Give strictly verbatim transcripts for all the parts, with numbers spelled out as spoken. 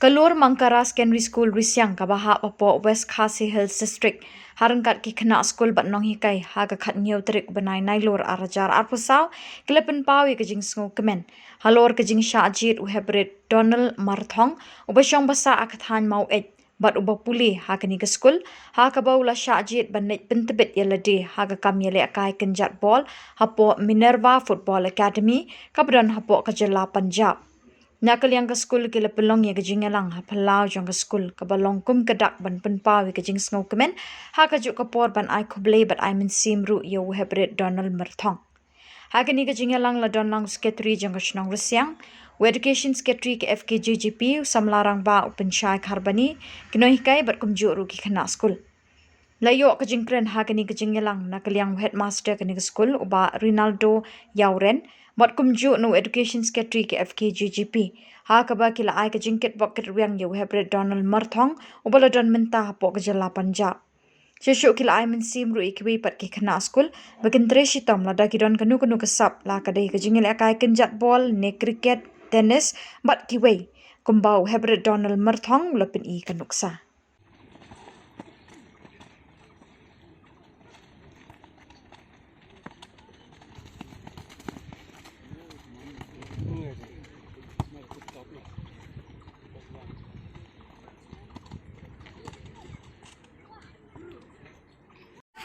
Ka Lur Mangkara Secondary School Risiang kaba hap hapoh West Khasi Hills District, ha ryngkat ki khynnah skul bad nonghikai, ha ka khathynñiew tarik u bnai Nailur arhajar arphew saw, ki la pynpaw ïa ka jingsngew kmen halor ka jingshah jied u Hebred Donald Marthong, uba shong basa ha ka thaiñ Maweit bad uba pule ha kane ka skul, ha kaba u la shah jied ban leit pyntbit ïa lade ha ka kam ïalehkai kynjat bol hapoh Minerva Football Academy, kaba don hapoh ka jylla Punjab. Na ka liang ka skul ki la pynlong ïa ka jingïalang ha phyllaw jong ka skul, kaba long kum ka dak ban pynpaw ïa ka jingsngew kmen, ha kajuh ka por ban ai khublei bad ai mynsiem ruh ïa u Hebred Donald Marthong. Ha kane ka jingïalang la don lang u Secretary jong ka shnong Risiang, u Education Secretary ka F K J G P, u samla rangbah u Pynshai Kharbani, ki nonghikai bad kumjuh ruh ki khynnah skul. La ïoh ka jingkren ha kane ka jingïalang na ka liang u Headmaster kane ka skul, u Bah Rinaldo Ïawren, bad kumjuh na u Education Secretary ka F K J G P, ha kaba ki la ai ka jingkitbok kitrwiang ïa u Hebred Donald Marthong, uba la don mynta hapoh ka jylla Punjab. Shuh shuh ki la ai mynsiem ruh ïa kiwei pat ki khynnah skul ba kin trei shitom lada ki don kano kano ka sap, la ka dei ka jingïalehkai kynjat bol ne cricket, tennis bad kiwei, kumba u Hebred Donald Marthong u la pyni ka nuksa.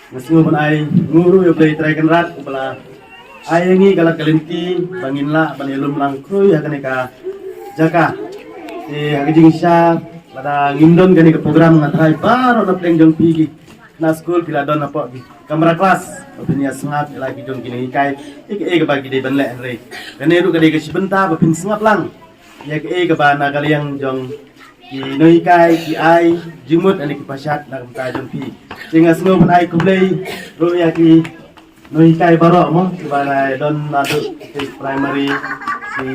Nga sngew ban ai nguh ruh ïa U Blei Trai Kynrad uba la ai ïa ngi ka lad ka lynti ba ngin lah ban ïalum lang khrui ha kane ka jaka. Te ha ka jingshisha, lada ngim don kane ka program, nga tharai baroh na pdeng jong phi ki khynnah skul phi la don hapoh ki kamra klas ba phin ïa sngap ïa la ki jong ki nonghikai ïa kaei kaba ki dei ban leh, hynrei kane ruh ka dei ka shi bynta ba phin sngap lang ïa kaei kaba na ka liang jong ki nonghikai ki ai jingmut ïa ki pashat na ka bynta jong phi. Te nga sngew ban ai khublei ruh ïa ki nonghikai baroh mo, kiba la don naduh ki primary, ki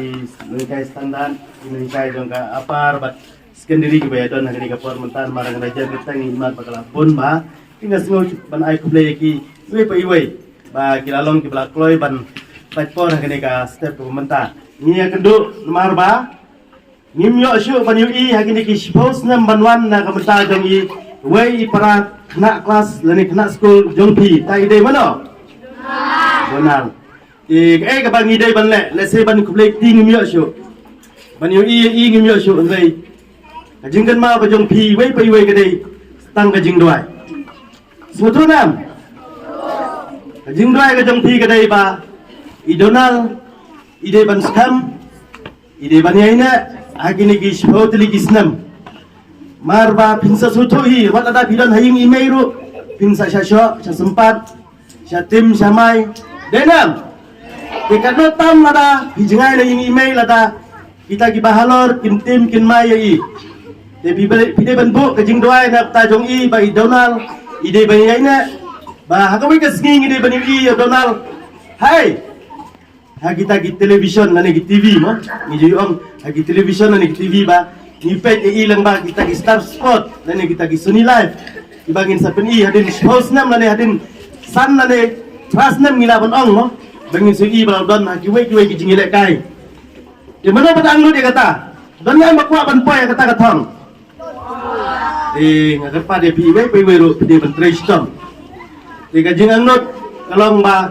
nonghikai standard, ki nonghikai jong ka upper bad secondary kiba ïa don ha kane ka por mynta, namar nga la jan ka tang i mat ba ka la bun ba. Te nga sngew ban ai khublei ïa ki iwei pa iwei ba ki la long kiba la kloi ban pait por ha kane ka step kaba mynta. Ngi ïa kynduh namar ba ngim ïoh shuh ban ïohi ha kine ki shiphew snem ban wan na ka bynta jong i wei i para khynnah klas lane khynnah skul jong phi, ta i dei mano? Donald. Te kaei kaba ngi dei ban leh, lehse ban khublei kti ngim ïoh shuh, ban ïohi ïa i ngim ïoh shuh, hynrei ka jingkynmaw ka jong phi iwei pa iwei ka dei tang ka jingduwai. Sngewthuh nam? Ka jingduwai ka jong phi ka dei ba i Donald i dei ban skhem, i dei ban ïaineh ha kine ki shiphew tylli ki snem. Namar ba phin sa sngewthuh hi, wat lada phi don ha ïing i mei ruh, phin sa shah shoh, shah sympat, shah tim, shah mai. Dei nam? Te katno tam lada phi jngai na ïing i mei, lada kita kiba halor kin tim kin mai ïa i. Te phi dei, phi dei ban buh ka jingduwai na ka bynta jong i ba i Donald i dei ban ïaineh, ba ha kawei ka sngi ngi dei ban ïohi ïa u Donald. Hai, ha kita ki television lane ki T V mo, ngi ju ong ha ki television lane ki T V ba ngi peit ïa i lyngba kita ki Star Sport lane kita ki Sony Live, kiba ngin sa pyni hadien shiphew snem lane hadien san lane phra snem, ngi lah ban ong mo, ba ngin sa ïohi ba la don ha kiwei kiwei ki jingïalehkai. Te mano ba dang lut ïa kata? Don ngi ba kwah ban poi ïa kata ka thong? Eh, nga kyrpad ïa phi iwei pa iwei ruh phi dei ban trei shitom. Te ka jingangnud ka long ba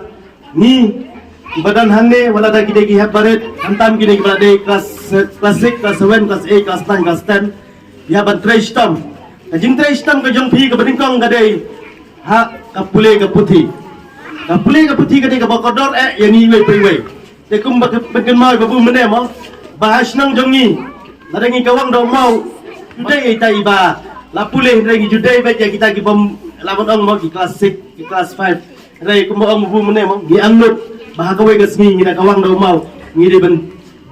ngi kiba don hangne, wat lada ki dei ki hep barit, khamtam kine kiba la dei klas, klas six, klas seven, klas eight, klas nine, klas ten, ïa ban trei shitom. Ka jingtrei shitom ka jong phi kaba nyngkong ka dei ha ka pule ka puthi. Ka pule ka puthi ka dei kaba kordor eh ïa ngi iwei pa iwei. Te kumba ka pynkynmaw i Babu mynne mo, ba ha shnong jong ngi, lada ngi kawang da u maw, ju dei ita iba la pule, hynrei ngi ju dei beit ïa kita kibym lah ban ong mo ki klas six, ki klas five. Hynrei kumba ong u Babu mynne mo, ngi angnud ba ha kawei ka sngi ngi da kawang da u maw, ngi dei ban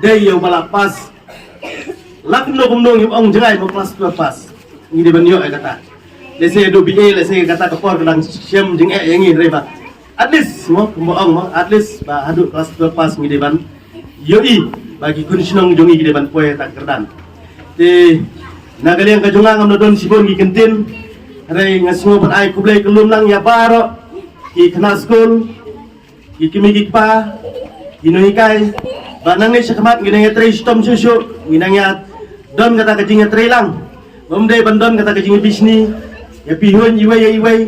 dei ïa uba la pass. La kumno kumno ngi ong jngai mo klas twelve pass, ngi dei ban ïoh ïa kata. Lehse haduh B A, lehse kata ka por ka dang shem jingeh ïa ngi, hynrei ba at least mo, kumba ong mo, at least ba haduh klas twelve pass ngi dei ban ïohi ba ki khun shnong jong ngi ki dei ban poi ha kata ka kyrdan. Te na ka liang ka jong nga ngam da don shibun ki kyntien, hynrei nga sngew ban ai khublei kylluid lang ïa baroh ki khynnah skul, ki kmie ki kpa, ki nonghikai, ba nangne shakhmat ngi nang ïa trei shitom shuh shuh, ngi nang ïa Don kata ka jingïatreilang. Ba ym dei ban don kata ka jingbishni ïa phi hun iwei ïa iwei.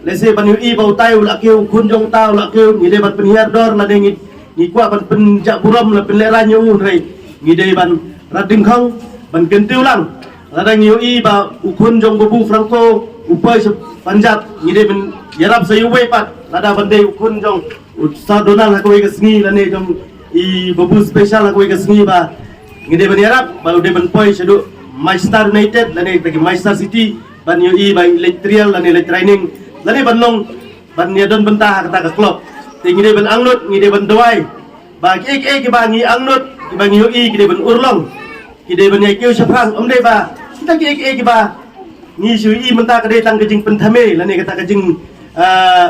Lehse ban ïohi ba utai u la kiew, u khun jong uta u la kiew, ngi dei ban pynhiar dor lane ngi, ngi kwah ban pynjah burom la pynlehraiñ ïa u, hynrei ngi dei ban rat dyngkhong ban kyntiew lang. Lada ngi ïohi ba u khun jong Babu Franco u poi sha Punjab, ngi dei ban ïarap sa ïa uwei pat. Lada ban dei u khun jong u Sir Donald ha kawei ka sngi lane jong i Babu Special ha kawei ka sngi, ba ngi dei ban ïarap ba u dei ban poi shaduh Manchester United lane kata ki Manchester City, ban ïohi ba i leit trial lane leit training lane ban long ban ïadon bynta ha kata ka club. Te ngi dei ban angnud, ngi dei ban duwai ba kiei kiei kiba ngi angnud, kiba ngi ïohi ki dei ban urlong, ki dei ban ïa kiew shaphrang. Ym dei ba kita kiei kiei kiba ngi shu ïohi mynta ka dei tang ka jingpynthame lane kata ka jing, ah,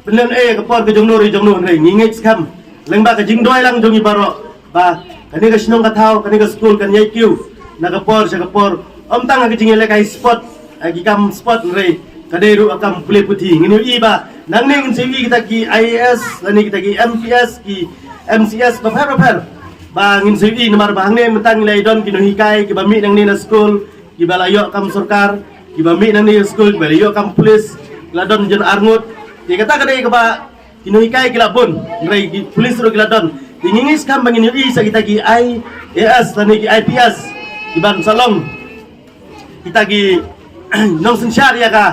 pynlong eh ka por ka jong no re jong no, hynrei ngi ngeit skhem lyngba ka jingduwai lang jong ngi baroh ba kane ka shnong ka thaw, kane ka skul kan ïai kiew na ka por sha ka por. Ym tang ha ka jingïalehkai sport, ha ki kam sport, hynrei ka dei ruh ha kam pule puthi. Ngin ïohi ba nangne ngin sa ïohi kita ki I A S lane kita ki M P S, ki M C S bapher bapher. Ba ngin sa ïohi namar ba hangne mynta ngi la ïadon ki nonghikai kiba mih nangne na skul, kiba la ïoh kam sorkar, kiba mih nangne na skul, kiba la ïoh kam pulis, ki la don jan arngut. Te kata ka dei kaba ki nonghikai ki la bun, hynrei ki pulis ruh ki la don. Te ngi ngeit skhem ba ngin ïohi sa kita ki I A S lane ki I P S kiban sa long kita ki nongsynshar ïa ka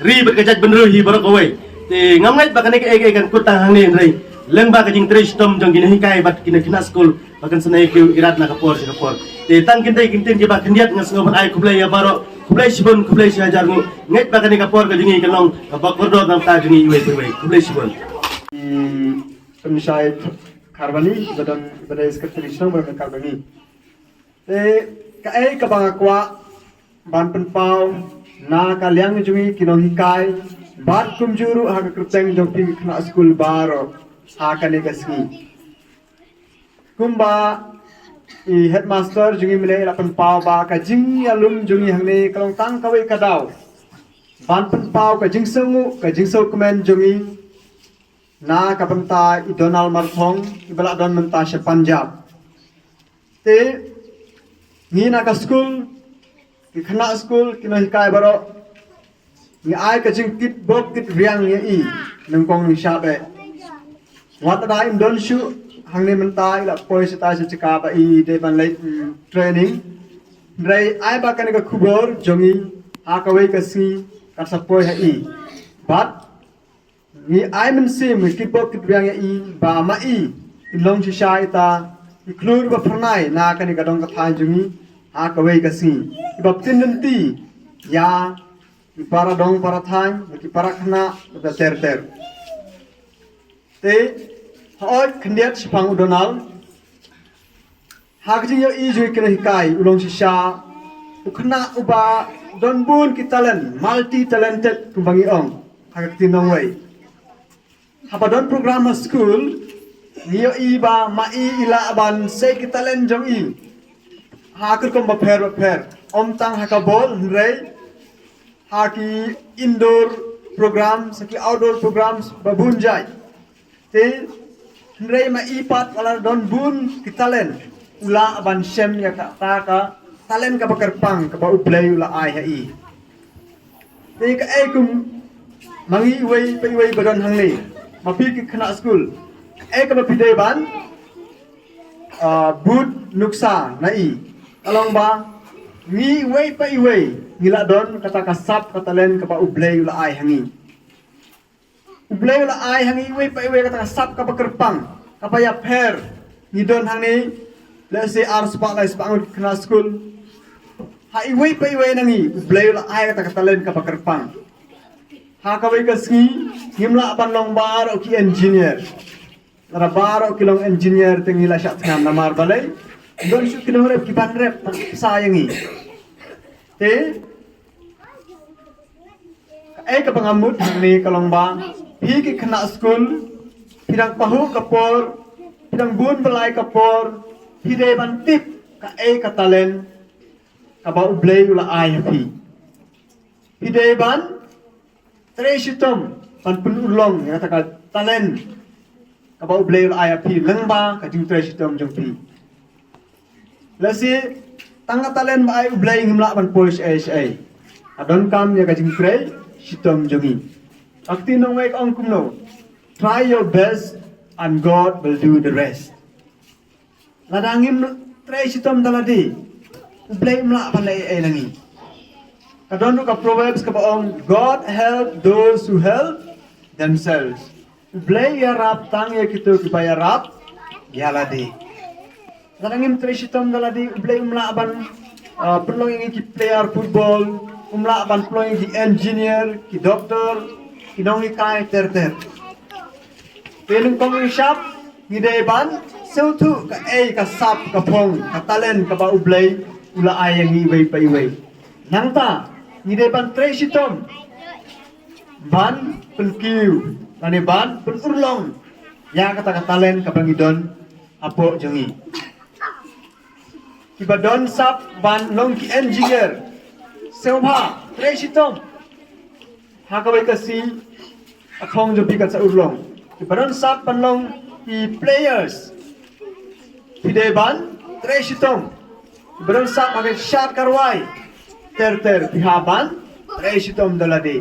ri bad ka jaitbynriew hi baroh kawei. Te ngam ngeit ba kane kaei kaei kan kut tang hangne, hynrei lyngba ka jingtrei shitom jong ki nonghikai bad ki nongkhynnah skul ba kan sa ïai kiew irat na ka por sha ka por. Te tang kine ki ktien kiba khyndiat, nga sngewbha ban ai khublei ïa baroh. Khublei shibun, khublei shihajar nguh. Ngeit ba kane ka por ka jong ngi kan long kaba kordor na ka bynta jong ngi iwei pa iwei. Khublei shibun. Hmm, Pynshai Kharbani, ba don, ba dei Secretary Shnong ba don Kharbani. Te kaei kaba nga kwah ban pynpaw na ka liang jong ngi ki nonghikai bad kumjuh ruh ha ka kyrteng jong phi ki khynnah skul baroh ha kane ka sngi. Kumba i headmaster jong ngi mynne i la pynpaw ba ka jingïalum jong ngi hangne ka long tang kawei ka daw ban pynpaw ka jingsngewnguh, ka jingsngewkmen jong ngi na ka bynta i Donald Marthong iba la don mynta sha Punjab. Te ngi na ka skul, ki khynnah skul, ki nonghikai baroh, ngi ai ka jingkitbok kitrwiang ïa i, nyngkong nyngshap eh. Wat lada im don shuh hangne mynta, i la poi shatai sha jaka ba i dei ban leit, mm, training. Hynrei ai ba kane ka khubor jong ngi ha kawei ka sngi kan sa poi ha i. Bad ngi ai mynsiem, ngi kitbok kitrwiang ïa i ba ma i in long shisha ita i khlur ba phyrnai na kane ka dong ka thaiñ jong ngi ha kawei ka sngi. Iba pynlynti ïa ki para dong para thaiñ, ïa ki para khynnah, ïa ter ter. Te hooid khyndiat shaphang u Donald. Ha ka jingïohi jong ki nonghikai u long shisha u khynnah uba don bun ki talent, multi talented kumba ngi ong ha ka ktien nongwei. Haba don program ha skul ngi ïohi ba ma i i lah ban sei ki talent jong i ha ki rukom bapher bapher. Ym tang ha ka bol hynrei ha ki indoor programs, ha ki outdoor programs ba bun jait. Te hynrei ma i pat wat la don bun ki talent u lah ban shem ïa kata ka talent kaba kyrpang kaba U Blei u la ai ha i. Te kaei kum ma ngi iwei pa iwei ba don hangne, ma phi ki khynnah skul, kaei kaba phi dei ban, ah, bud nuksa na i ka long ba ngi iwei pa iwei ngi la don kata ka sap ka talent kaba U Blei u la ai ha ngi. U Blei u la ai ha ngi iwei pa iwei kata ka sap kaba kyrpang kaba ïapher. Ngi don hangne lehse ar spah lai spah ngut khynnah skul. Ha iwei pa iwei na ngi U Blei u la ai kata ka talent kaba kyrpang. Ha kawei ka sngi ngim lah ban long baroh ki engineer. Lada baroh ki long engineer te ngi la shah thngan namar balei? Don shuh ki nongrep kiban rep tang pisa ïa ngi. Te kaei kaba nga mut hangne ka long ba phi ki khynnah skul phi dang pahuh ka por, phi dang bun ba lai ka por, phi dei ban tip kaei ka talent kaba U Blei u la ai ha phi. Phi dei ban trei shitom ban pynurlong ïa kata ka talent kaba U Blei u la ai ha phi lyngba ka jingtrei shitom jong phi. Lehse Tang ka talent ba ai U Blei ngim lah ban poi shaei shaei. Ka donkam ïa ka jingtrei shitom jong ngi. Ka ktien nongwei ka ong kumno: "Try your best and God will do the rest." Lada ngim trei shitom da lade, U Blei um lah ban leh ei ei na ngi. Ka don ruh ka Proverbs kaba ong, "God help those who help themselves." U Blei ïarap tang ïa kito kiba ïarap ïa lade. Lada ngim trei shitom da lade, U Blei um lah ban, ah, pynlong ïa ngi ki player football, um lah ban pynlong ïa ngi ki engineer, ki doctor, ki nonghikai ter ter. Te nyngkong nyngshap ngi dei ban sngewthuh kaei ka sap, ka phong, ka talent kaba U Blei u la ai ïa ngi iwei pa iwei. Nangta ngi dei ban trei shitom ban pynkiew lane ban pynurlong ïa kata ka talent kaba ngi don hapoh jong ngi. Kiba don sap ban long ki engineer, sngewbha trei shitom. Ha kawei ka sngi ka phong jong phi kan sa urlong. Kiba don sap ban long ki players, phi dei ban trei shitom. Kiba don sap ha ka shad ka rwai ter ter, phi hap ban trei shitom da lade.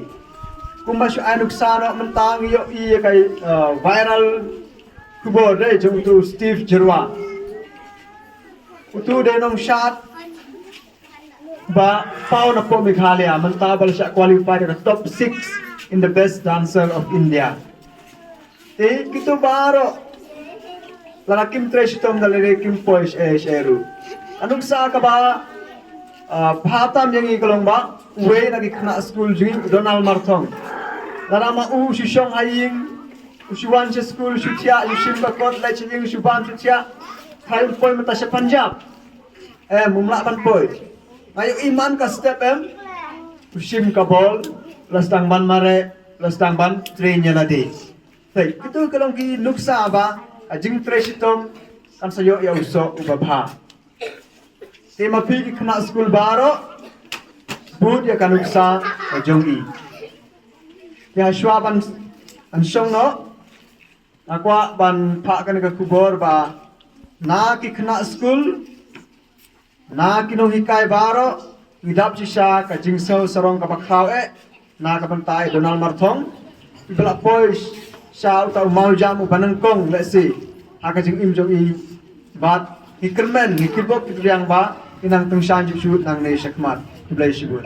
Kumba shu ai nuksa noh mynta, ngi ïohi ïa ka, uh, viral khubor dei jong utu Steve Jyrwa. Utu dei nongshad ba paw napoh Meghalaya, mynta ba la shah qualify da ka top six in the best dancer of India. Te kito baroh, lada kim trei shitom da lade, kim poi shaei shaei ruh. Ka nuksa kaba, ah, bha tam ïa ngi ka long ba uwei na ki khynnah skul jong ngi, Donald Marthong. Lada ma u shu shong ha ïing, u shu wan sha skul shu thiah, u shim ka kot, leit sha ïing shu bam shu thiah, hynrei u poi mynta sha Punjab. Em, um lah ban poi. Nga ïohi man ka step em, u shim ka bol, la sdang ban mareh, la sdang ban train ïa lade. Te kito ki long ki nuksa ba ka jingtrei shitom kan sa ïoh ïa u soh uba bha. Te ma phi ki khynnah skul baroh, bud ïa ka nuksa ka jong i. Te ha shuwa ban, ban shong noh, nga kwah ban phah kane ka khubor ba na ki khynnah skul, na ki nonghikai baroh, ngi dap shisha ka jingsngew sarong kaba khraw eh na ka bynta i Donald Marthong. Iba la poi sha uta u mawjam uba nyngkong lehse ha ka jingim jong i, bad ngi kyrmen, ngi kyrpad ki riang ba i nang tyngshaiñ shuh shuh nangne shakhmat. Khublei shibun.